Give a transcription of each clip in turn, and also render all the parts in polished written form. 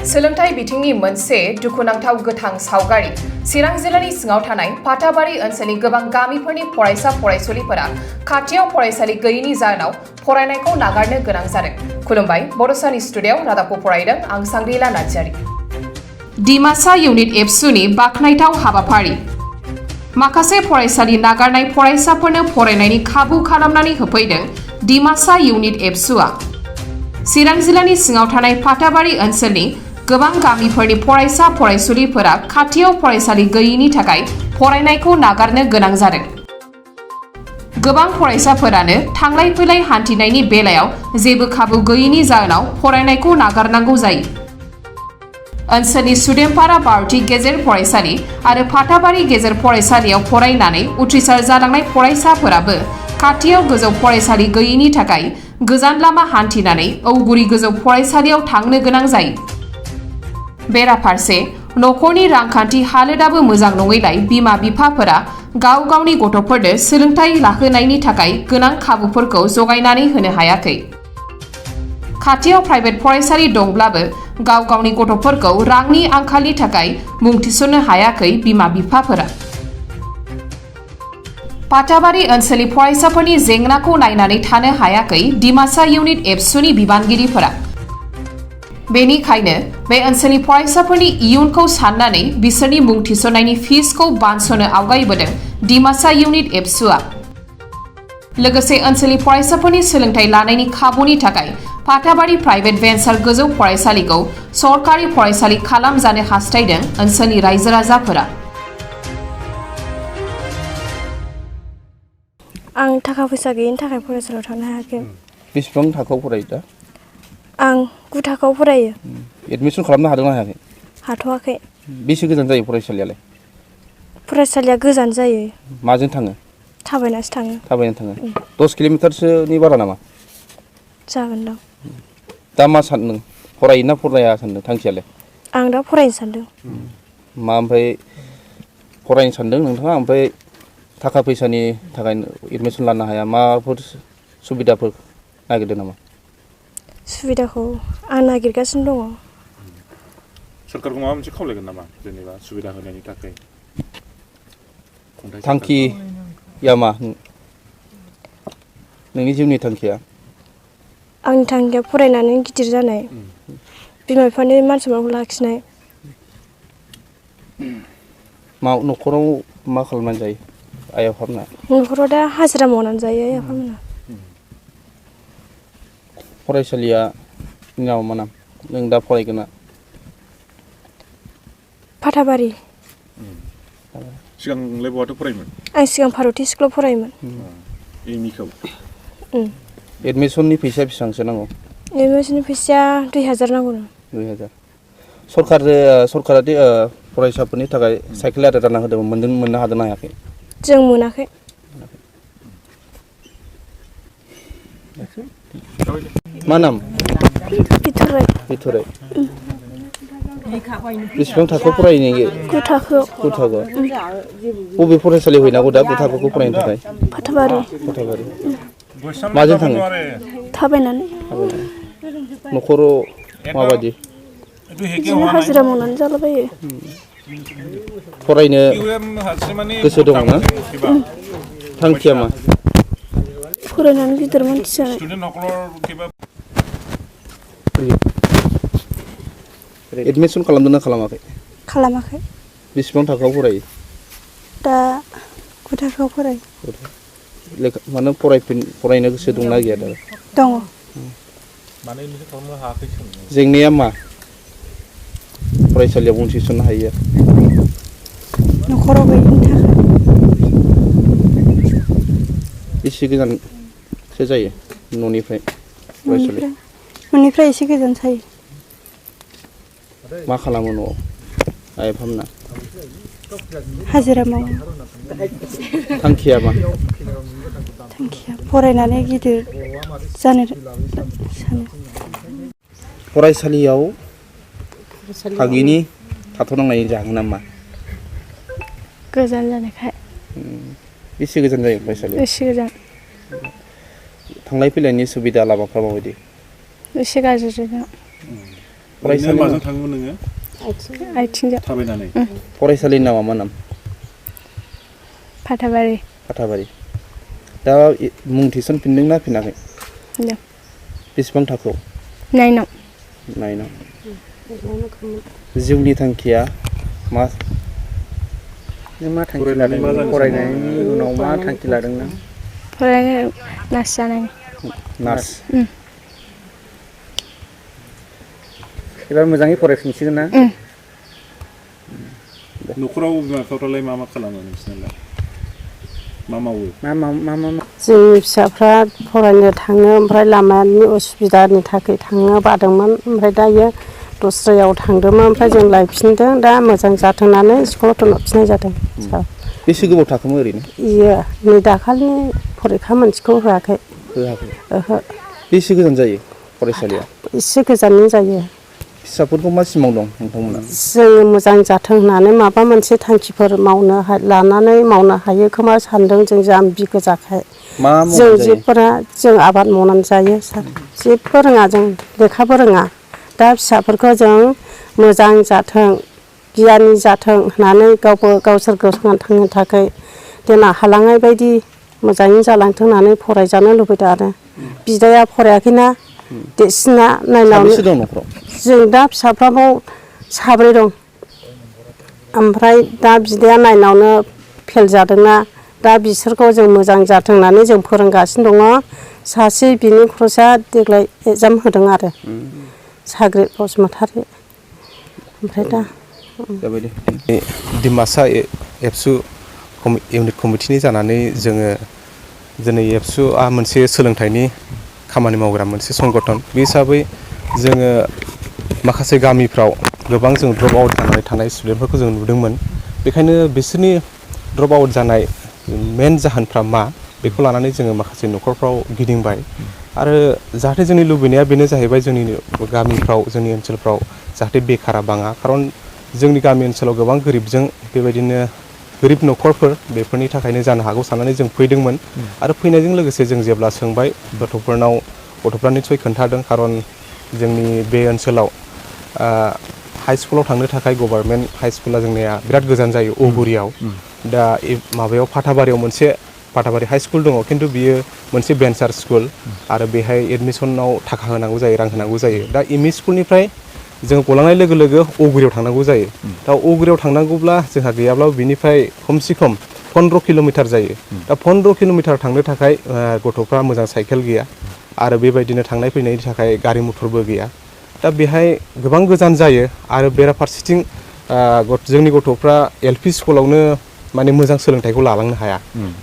सोलोंथाइ बिथिंनि मोनसे दुखुनांथाव गोथां सावगारि चिरां जिल्लानि सिङाव थानाय फाथाबारि ओनसोलनि गोबां गामिफोरनि फरायसा फरायसुलिफोरा खाथियाव फरायसालि गैयैनि जाहोनाव फरायनायखौ नागारनो गोनां जादों। खुलुमबाय, बड'सानि स्टुडिय'आव रादाबखौ फरायदों आं सांग्रिला नार्जारि। डिमासा इउनिट एबसुनि बाखनायथाव हाबाफारि। माखासे फरायसालि नागारनाय फरायसाफोरनो फरायनायनि खाबु खालामनानै होफैदों डिमासा इउनिट एबसुआ। चिरां जिल्लानि सिङाव थानाय फाथाबारि ओनसोलनि गोबां गामिफोरनि फरायसा फरायसुलिफोरा खाथियाव फरायसालि गैयैनि थाखाय फरायनायखौ नागारनो गोनां जादों। गोबां फरायसाफोरानो थांलाय फैलाय हान्थिनायनि बेलायाव जेबो खाबु गैयैनि जाहोनाव फरायनायखौ नागारनांगौ जायो। ओनसोलनि सुदेमपारा भारती गेजेर फरायसालि आरो फाथाबारि गेजेर फरायसालियाव फरायनानै उथ्रिसार जालांनाय फरायसाफोराबो खाथियाव गोजौ फरायसालि गैयैनि थाखाय गोजान लामा हान्थिनानै औगुरि गोजौ फरायसालियाव थांनो गोनां जायो। बेराफारसे नखरनि रांखान्थि हालोदाबो मोजां नङैलाय बिमा बिफाफोरा गाव गावनि गथ'फोरनो सोलोंथाइ लाहोनायनि थाखाय गोनां खाबुफोरखौ जगायनानै होनो हायाखै। खाथियाव प्राइभेट फरायसालि दंब्लाबो गाव गावनि गथ'फोरखौ रांनि आंखालनि थाखाय मुं थिसननो हायाखै बिमा बिफाफोरा। फाथाबारि ओनसोलनि फरायसाफोरनि जेंनाखौ नायनानै थानो हायाखै डिमासा इउनिट एबसुनि बिबानगिरिफोरा। बेनिखायनो बे ओनसोलनि फरायसाफोरनि इयुनखौ साननानै बिसोरनि मुं थिसननायनि फिसखौ बानस'नो आवगायबोदों डिमासा इउनिट एबसुआ। लोगोसे ओनसोलनि फरायसाफोरनि सोलोंथाइ लानायनि खाबुनि थाखाय फाथाबारि प्राइभेट भेन्सार गोजौ फरायसालिखौ सरकारि फरायसालि खालामजानो हास्थायदों ओनसोलनि रायजो राजाफोरा। आं थाखा फैसा गैयिनि थाखाय फरायसालियाव थांनो हायाखै। बेसेबां थाखोआव फरायो दा? आं 9 थाखोआव फरायो। एडमिसन खालामनो हादोंना हायाखै? हाथ'वाखै। बेसे गोजान जायो फरायसालियालाय? फरायसालिया गोजान जायो। माजों थाङो? थाबायनासो थाङो। थाबायना थाङो। 10 किल'मिटारसोनि बारा नामा? जागोनदां। दा मा सान्दों? फरायोना फराया सान्दों थांखियालाय? आं दा फरायनो सान्दों। मा ओमफ्राय फरायनो सान्दों नोंथाङा, ओमफ्राय थाखा फैसानि थाखाय एडमिसन लानो हाया, माबाफोर सुबिदाफोर नागिरदों नामा? सुबिदाखौ आं नागिरगासिनो दङ। सरकारखौ माबा मोनसे खावलायगोन नामा, जेनेबा सुबिदा होनायनि थाखाय? थांखिया मा नोंनि जिउनि थांखिया? आंनि थांखिया फरायनानै गिदिर जानाय, बिमा बिफानि मान सनमानखौ लाखिनाय। न'खराव मा खालामनानै जायो आइ आफामोना? न'खराव दा हाजिरा मावनानै जायो आइ आफामोना। फरायसालिया नामा मा नाम? नों दा फरायगोना? फाथाबारि। सिगांलाय बहाथो फरायोमोन? आं सिगां भारती स्कुलाव फरायोमोन। एमइखौ? एडमिसननि फैसाया बेसेबांसो नांगौ? एडमिसननि फैसाया 2000 नांगौ। 2000। सरकारा दि फरायसाफोरनि थाखाय साइकेल आदार रानना होदोंमोन, मोननो हादोंना हायाखै? जों मोनाखै। मा नाम? बिथराय। बिथराय। बेसेबां थाखोआव फरायो नोङो? 9 थाखोआव। 9 थाखोआव। बबे फरायसालियाव हैनांगौ दा 9 थाखोखौ फरायनो थाखाय? फाथाबारि। फाथाबारि। माजों थाङो? थाबायनानै। न'खराव माबायदि? बिदिनो हाजिरा मावनानै जालाबायो। फरायनो गोसो दङ ना? थांखिया मा? फरायनानै गिदिर मानसि जानाय। एडमिसन खालामदोंना खालामाखै? खालामाखै। बेसेबां थाखोआव फरायो? दा 9 थाखोआव फरायो। मानो फरायनो गोसो दंना गैया दा? दङ। जेंनाया मा फरायसालियाव मुं थिसननो हायिया? न'खराव गैयिनि थाखाय। एसे गोजानसो जायो न'निफ्राय फरायसालि? न'निफ्राय एसे गोजान जायो। मा खालामो न'आव आइ आफामोना? हाजिरा मावो। थांखिया मा? थांखिया फरायनानै गिदिर जानो सानो। फरायसालियाव थाङिनि थाथ'नांनायनि जाहोना मा? गोजान जानायखाय। बेसे गोजान जायो फरायसालिया? एसे गोजान। थांलाय फैलायनि सुबिदा लामाफ्रा माबायदि? एसे गाज्रि जायो। ओरैनो माजों थाङोमोन नोङो आथिंजों थाबायनानै फरायसालिनि नामा मा नाम फाथाबारि दा मुं थिसनफिनदोंना फिनाखै बेसेबां थाखोआव 9 जिउनि थांखिया मा थांखि लादों फरायनायनि उनाव मा थांखि लादों नों नार्स जानायनि नार्स एबार मोजाङै फरायफिनसिगोन ना न'खराव बिमा बिफाफ्रालाय मा खालामो नोंसिनालाय मा मावो जोंनि फिसाफ्रा फरायनो थाङो ओमफ्राय लामानि उसुबिदानि थाखाय थांनो बादोंमोन ओमफ्राय दायो दस्रायाव थांदोंमोन ओमफ्राय जों लायफिनदों दा मोजां जाथों होननानै स्कुलाव थिनहरफिननाय जादों बेसे गोबाव थाखोमोन ओरैनो नै दाखालिनि फरिखा मोनसेखौ होआखै ओहो बेसे गोजान जायो फरायसालिया एसे गोजाननि जायो फिसाफोरखौ मा सिमां दं नोंथांमोना जोङो मोजां जाथों होननानै माबा मोनसे थांखिफोर लानानै मावनो हायो खोमा सानदों जों जाम्बि गोजाखाय जों जेफोरा जों आबाद मावनानै जायो जेबो रोङा जों लेखाबो रोङा दा फिसाफोरखौ जों मोजां जाथों गियानि जाथों होननानै गावसोर गसंनानै थांनो थाखाय देनां हालांनाय बायदि मोजाङै जालांथों होननानै फरायजानो लुबैदों आरो बिदाया फरायाखैना देरसिना नायनावनो जों दा फिसाफ्राबाव 7 दं ओमफ्राय दा बिदाया नायनावनो फेल जादोंना दा बिसोरखौ जों मोजां जाथों होननानै जों फोरोंगासिनो दङ सासे बिनि खरसा देग्लाय एगजाम होदों आरो साग्रिद बसुमतारी ओमफ्राय दा डिमासा एबसु इउनिट कमिटिनि जानानै जोङो दिनै एबसुआ मोनसे सोलोंथाइनि खामानि मावग्रा मोनसे संगठन बे हिसाबै जोङो माखासे गामिफ्राव गोबां जों ड्रप आउट जानानै थानाय स्टुडेन्टफोरखौ जों नुदोंमोन बेखायनो बिसोरनि ड्रप आउट जानाय मेन जाहोनफ्रा मा बेखौ लानानै जोङो माखासे न'खरफ्राव गिदिंबाय आरो जाहाथे जोंनि लुबैनाया बेनो जाहैबाय जोंनि गामिफ्राव जोंनि ओनसोलफ्राव जाहाथे बेखारा बाङा खारन जोंनि गामि ओनसोलाव गोबां गोरिबजों बेबायदिनो गोरिब न'खरफोर बेफोरनि थाखायनो जानो हागौ साननानै जों फैदोंमोन आरो फैनायजों लोगोसे जों जेब्ला सोंबाय गथ'फ्रा निस्सय खोन्थादों खारन जोंनि बे ओनसोलाव हाई स्कुलाव थांनो थाखाय गभर्नमेन्ट हाई स्कुला जोंनिया बिराद गोजान जायो औगुरियाव दा माबायाव फाथाबारि हाई स्कुल दङ खिन्थु बियो मोनसे भेन्सार स्कुल आरो बेहाय एडमिसनाव थाखा होनांगौ जायो रां होनांगौ जायो दा एमइ स्कुलनिफ्राय जों गलांनाय लोगो लोगो औगुरियाव थांनांगौ जायो दा औगुरियाव थांनांगौब्ला जोंहा गैयाब्लाबो बिनिफ्राय खमसे खम 15 किल'मिटार जायो दा 15 किल'मिटार थांनो थाखाय गथ'फ्रा मोजां साइकेल गैया आरो बेबायदिनो थांनाय फैनायनि थाखाय गारि मथरबो गैया दा बेहाय गोबां गोजान जायो आरो बेराफारसेथिं जोंनि गथ'फ्रा एलपि स्कुलावनो माने मोजां सोलोंथाइखौ लालांनो हाया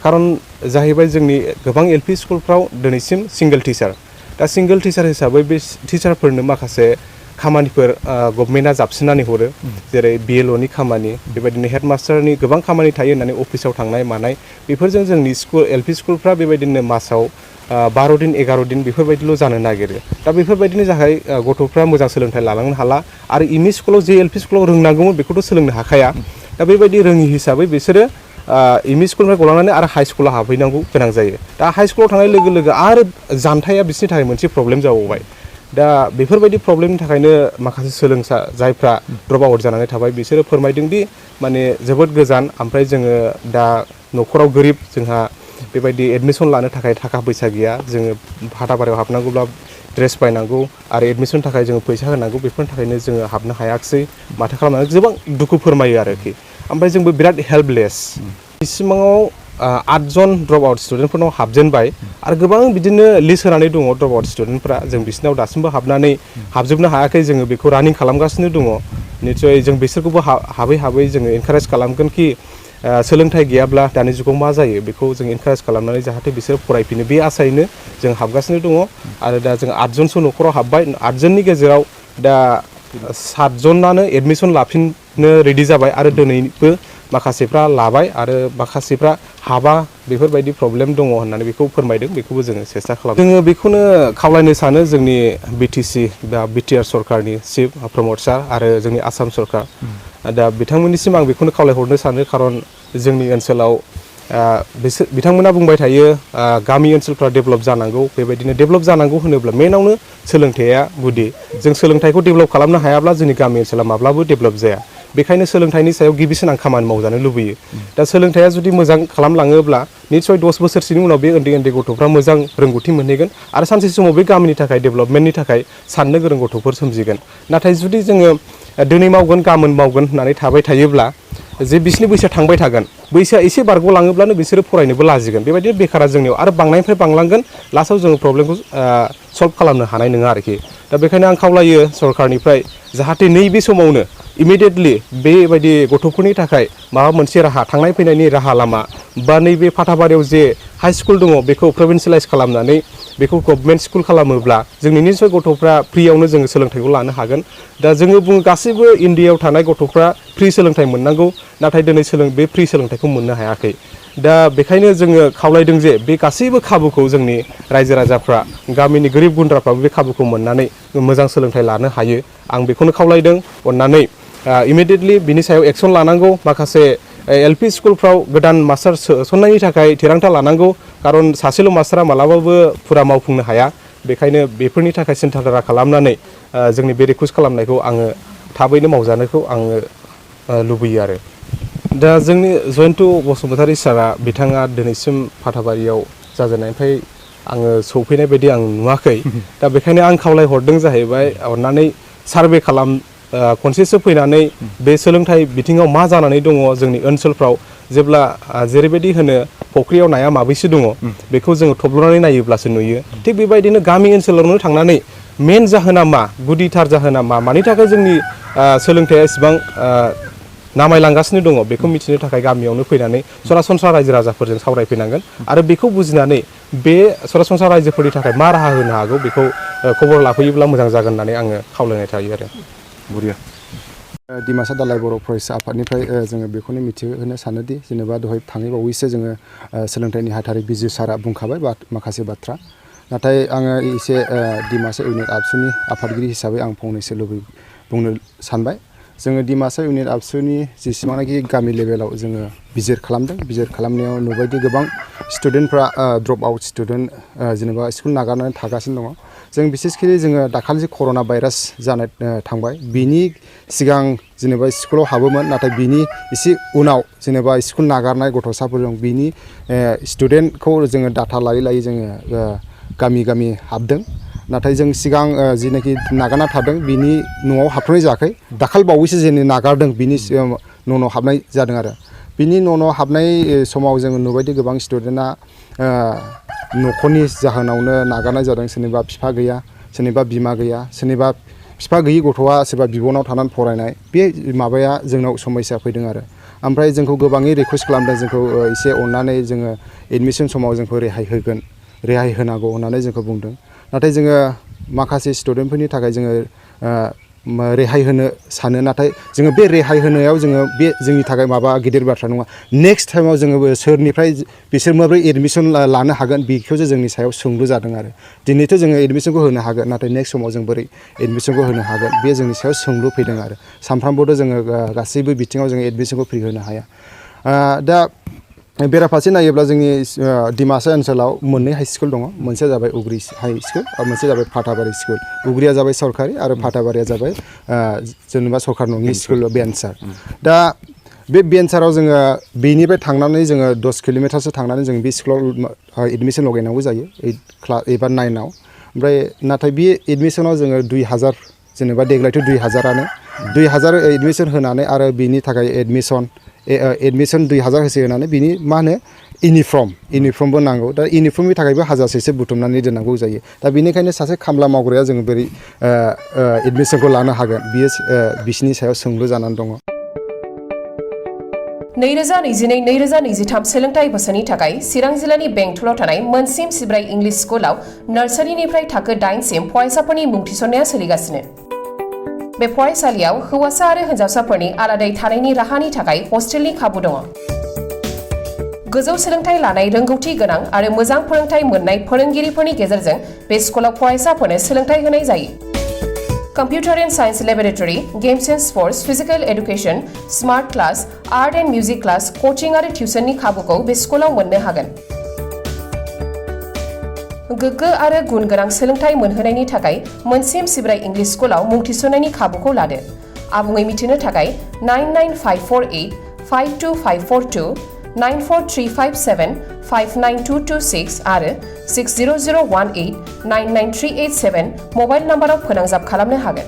खारन जाहैबाय जोंनि गोबां एलपि स्कुलफ्राव दिनैसिम सिंगल टिचार दा सिंगल टिचार हिसाबै बे टिचारफोरनो माखासे खामानिफोर गभर्नमेन्टआ जाबसिननानै हरो जेरै बिएलअनि खामानि बेबायदिनो हेडमास्टारनि गोबां खामानि थायो होननानै अफिसाव थांनाय मानाय बेफोरजों जोंनि स्कुल एलपि स्कुलफ्रा बेबायदिनो मासाव 12 दिन 11 दिन बेफोरबायदिल' जानो नागिरो दा बेफोरबायदिनि थाखाय गथ'फ्रा मोजां सोलोंथाइ लालांनो हाला आरो एमइ स्कुलाव जे एलपि स्कुलाव रोंनांगौमोन बेखौथ' सोलोंनो हाखाया दा बेबायदि रोङि हिसाबै बिसोरो एमइ स्कुलनिफ्राय गलांनानै आरो हाई स्कुलाव हाबहैनांगौ गोनां जायो दा हाई स्कुलाव थांनाय लोगो लोगो आरो जानथाया बिसोरनि थाखाय मोनसे प्रब्लेम जाबावबाय दा बेफोरबायदि प्रब्लेमनि थाखायनो माखासे सोलोंसा जायफ्रा ड्रप आउट जानानै थाबाय बिसोरो फोरमायदोंदि माने जोबोद गोजान ओमफ्राय जोङो दा न'खराव गोरिब जोंहा बेबायदि एडमिसन लानो थाखाय थाखा फैसा गैया जोङो फाथाबारियाव हाबनांगौब्ला ड्रेस बायनांगौ आरो एडमिसन थाखाय जोङो फैसा होनांगौ बेफोरनि थाखायनो जोङो हाबनो हायाखिसै माथो खालामनानै गोबां दुखु फोरमायो आरोखि ओमफ्राय जोंबो बिराद हेल्पलेस सिमाङाव 8 जन ड्रप आउट स्टुडेन्टफोरनाव हाबजेनबाय आरो गोबां बिदिनो लिस्ट होनानै दङ ड्रप आउट स्टुडेन्टफ्रा जों बिसोरनाव दासिमबो हाबजोबनो हायाखै जोङो बेखौ रानिं खालामगासिनो दङ निस्सय जों बिसोरखौबो हाबै जोङो एनकारेज खालामगोन कि सोलोंथाइ गैयाब्ला दानि जुगाव मा जायो बेखौ जों एनकारेज खालामनानै जाहाथे बिसोर फरायफिनो बे आसायैनो जों हाबगासिनो दङ आरो दा जों 8 जनसो न'खराव हाबबाय 8 जननि गेजेराव दा 7 जनानो एडमिसन लाफिननो रेडि जाबाय आरो दिनैबो माखासेफ्रा लाबाय आरो माखासेफ्रा हाबा बेफोरबायदि प्रब्लेम दङ होननानै बेखौ फोरमायदों बेखौबो जोङो सेस्था खालामदों जोङो बेखौनो खावलायनो सानो जोंनि बिटिसि बा बिटिआर सरकारनि चिफ प्रमद सार आरो जोंनि आसाम सरकार दा बिथांमोननिसिम आं बेखौनो खावलायहरनो सानो खारन जोंनि ओनसोलाव बिथांमोना बुंबाय थायो गामि ओनसोलफ्रा डेभेलप जानांगौ बेबायदिनो डेभेलप जानांगौ होनोब्ला मेनावनो सोलोंथाइया गुदि जों सोलोंथाइखौ डेभेलप खालामनो हायाब्ला जोंनि गामि ओनसोला माब्लाबो डेभेलप जाया बेखायनो सोलोंथाइनि सायाव गिबिसिन आं खामानि मावजानो लुबैयो दा सोलोंथाइया जुदि मोजां खालामलाङोब्ला निसय 10 बोसोरसोनि उनाव बे उन्दै उन्दै गथ'फ्रा मोजां रोंगौथि मोनहैगोन आरो सानसे समाव बे गामिनि थाखाय डेभेलपमेन्टनि थाखाय साननो गोरों गथ'फोर सोमजिगोन नाथाय जुदि जोङो दिनै मावगोन गाबोन मावगोन होननानै थाबाय थायोब्ला जे बिसिनि बैसोआ थांबाय थागोन बैसोआ एसे बारग'लाङोब्लानो बिसोरो फरायनोबो लाजिगोन बेबायदिनो बेखारा जोंनियाव आरो बांनायनिफ्राय बांलांगोन लास्टआव जोङो प्रब्लेमखौ सल्भ खालामनो हानाय नङा आरोखि दा बेखायनो आं खावलायो सरकारनिफ्राय जाहाथे नैबे समावनो इमिडियेटलि बेबायदि गथ'फोरनि थाखाय माबा मोनसे राहा थांनाय फैनायनि राहा लामा बा नैबे फाथाबारियाव जे हाई स्कुल दङ बेखौ प्रभिन्सियेलाइज खालामनानै बेखौ गभर्नमेन्ट स्कुल खालामोब्ला जोंनि निसय गथ'फ्रा फ्रियावनो जोङो सोलोंथाइखौ लानो हागोन दा जोङो बुङो गासैबो इण्डियायाव थानाय गथ'फ्रा फ्रि सोलोंथाइ मोननांगौ नाथाय दिनै बे फ्रि सोलोंथाइखौ मोननो हायाखै दा बेखायनो जोङो खावलायदों जे बे गासैबो खाबुखौ जोंनि रायजो राजाफ्रा गामिनि गोरिब गुन्द्राफ्राबो बे खाबुखौ मोननानै मोजां सोलोंथाइ लानो हायो आं बेखौनो खावलायदों अननानै इमिडियेटलि बिनि सायाव एक्सन लानांगौ माखासे एलपि स्कुलफ्राव गोदान मास्टार सोसननायनि थाखाय थिरांथा लानांगौ खारन सासेल' मास्टारा मालाबाबो फुरा मावफुंनो हाया बेखायनो बेफोरनि थाखाय सिन्थाधारा खालामनानै जोंनि बे रिकुवेस्ट खालामनायखौ आङो थाबैनो मावजानायखौ आङो लुबैयो आरो दा जोंनि जयन्त बसुमतारी सारा बिथाङा दिनैसिम फाथाबारियाव जाजेननायनिफ्राय आङो सौफैनाय बायदि आं नुवाखै दा बेखायनो आं खावलायहरदों जाहैबाय अननानै सार्भे खालाम खनसेसो फैनानै बे सोलोंथाइ बिथिङाव मा जानानै दङ जोंनि ओनसोलफ्राव जेब्ला जेरैबायदि होनो फख्रियाव नाया माबैसे दङ बेखौ जोङो थब्लनानै नायोब्लासो नुयो थिग बेबायदिनो गामि ओनसोलावनो थांनानै मेन जाहोना मा गुदिथार जाहोना मा मानि थाखाय जोंनि सोलोंथाइया इसेबां नामायलांगासिनो दङ बेखौ मिथिनो थाखाय गामियावनो फैनानै सरासनस्रा रायजो राजाफोरजों सावरायफैनांगोन आरो बेखौ बुजिनानै बे सरासनस्रा रायजोफोरनि थाखाय मा राहा होनो हागौ बेखौ खबर लाफैयोब्ला मोजां जागोन होननानै आङो खावलायनाय थायो आरो बरिया डिमासा दालाय बर' फरायसा आफादनिफ्राय जोङो बेखौनो मिथिहोनो सानोदि जेनेबा दहाय थाङै बावैसो जोङो सोलोंथाइनि नेहाथारि बिजु सारा बुंखाबाय माखासे बाथ्रा नाथाय आङो एसे डिमासा इउनिट आबसुनि आफादगिरि हिसाबै आं फंनैसो बुंनो सानबाय जोङो डिमासा इउनिट आबसुनि जेसेबांनाखि गामि लेभेलाव जोङो बिजिर खालामनायाव नुबायदि गोबां स्टुडेन्टफ्रा ड्रप आउट स्टुडेन्ट जेनेबा स्कुल नागारनानै थागासिनो दङ जों बिसेसखि जोङो दाखालि कर'ना भाइरास जानाय थांबाय बिनि सिगां जेनेबा स्कुलाव हाबोमोन नाथाय बिनि एसे उनाव जेनेबा स्कुल नागारनाय गथ'साफोर दं बिनि स्टुडेन्टखौ जोङो डाटा लायै जोङो गामि हाबदों नाथाय जों सिगां जिनाखि नागारना थादों बिनि न'आव हाबथ'नाय जायाखै दाखाल बावैसो जेने नागारदों बिनि न' हाबनाय जादों आरो बिनि न' हाबनाय समाव जोङो नुबायदि गोबां स्टुडेन्टआ न'खरनि जाहोनावनो नागारनाय जादों सोरनिबा बिफा गैया सोरनिबा बिमा गैया सोरनिबा बिफा गैयि गथ'आ सोरबा बिब'नाव थानानै फरायनाय बे माबाया जोंनाव समस्या फैदों आरो ओमफ्राय जोंखौ गोबाङै रिकुवेस्ट खालामदों जोंखौ एसे अननानै जोङो एडमिसन समाव जोंखौ रेहाय होनांगौ होननानै जोंखौ बुंदों नाथाय जोङो माखासे स्टुडेन्टफोरनि थाखाय जोङो रेहाय होनो सानो नाथाय जोङो बे रेहाय होनायाव जोङो बे जोंनि थाखाय माबा गिदिर बाथ्रा नङा नेक्स्ट टाइमाव जोङो सोरनिफ्राय बिसोर माबोरै एडमिसन लानो हागोन बेखौसो जोंनि सायाव सोंलु जादों आरो दिनैथ' जोङो एडमिसनखौ होनो हागोन नाथाय नेक्स्ट समाव जों बोरै एडमिसनखौ होनो हागोन बे जोंनि सायाव सोंलु फैदों आरो सानफ्रामबोथ' जोङो गासैबो बिथिङाव जोङो एडमिसनखौ फ्रि होनो हाया दा बेराफारसे नायोब्ला जोंनि डिमासा ओनसोलाव मोननै हाई स्कुल दङ मोनसेया जाबाय उग्रि हाई स्कुल आरो मोनसेया जाबाय फाथाबारि स्कुल उग्रिया जाबाय सरकारि आरो फाथाबारिया जाबाय जेनेबा सरकार नङि स्कुल बेन्सार दा बे बेन्साराव जोङो बेनिफ्राय थांनानै जोङो 10 किल'मिटारसो थांनानै जों बे स्कुलाव एडमिसन लगायनांगौ जायो 8 एबा 9आव ओमफ्राय नाथाय बे एडमिसनाव जोङो 2000 जेनेबा देग्लायथ' 2000आनो 2000 एडमिसन होनानै आरो बेनि थाखाय एडमिसन 2000 होसे होनानै बिनि मा होनो इउनिफर्मबो नांगौ दा इउनिफर्मनि थाखायबो 1000सो बुथुमनानै दोननांगौ जायो दा बेनिखायनो सासे खामला मावग्राया जोङो बोरै एडमिसनखौ लानो हागोन बियो बिसिनि सायाव सोंलु जानानै दङ 2022-2023 सोलोंथाइ बोसोरनि थाखाय चिरां जिल्लानि बेंटलाव थानाय मोनसिम सिब्राय इंलिश स्कुलाव नार्सारिनिफ्राय थाखो 8सिम फरायसाफोरनि मुं थिसननाया सोलिगासिनो बे फरायसालियाव हौवासा आरो हिन्जावसाफोरनि आलादायै थानायनि राहानि थाखाय हस्टेलनि खाबु दङ गोजौ सोलोंथाइ लानाय रोंगौथि गोनां आरो मोजां फोरोंथाइ मोननाय फोरोंगिरिफोरनि गेजेरजों बे स्कुलाव फरायसाफोरनो सोलोंथाइ होनाय जायो Computer and Science Laboratory, Games and Sports, Physical Education, Smart Class, Art and Music Class, Coaching आरो टिउसननि खाबुखौ बे स्कुलाव मोननो हागोन। गोग्गो आरो गुन गोनां सोलोंथाइ मोनहोनायनि थाखाय मोनसेम सिब्राय इंलिश स्कुलाव मुं थिसननायनि खाबुखौ लादो। आबुङै मिथिनो थाखाय 995485252 94357 59226 आरो 60018 99387 मबाइल नाम्बाराव फोनांजाब खालामनो हागोन।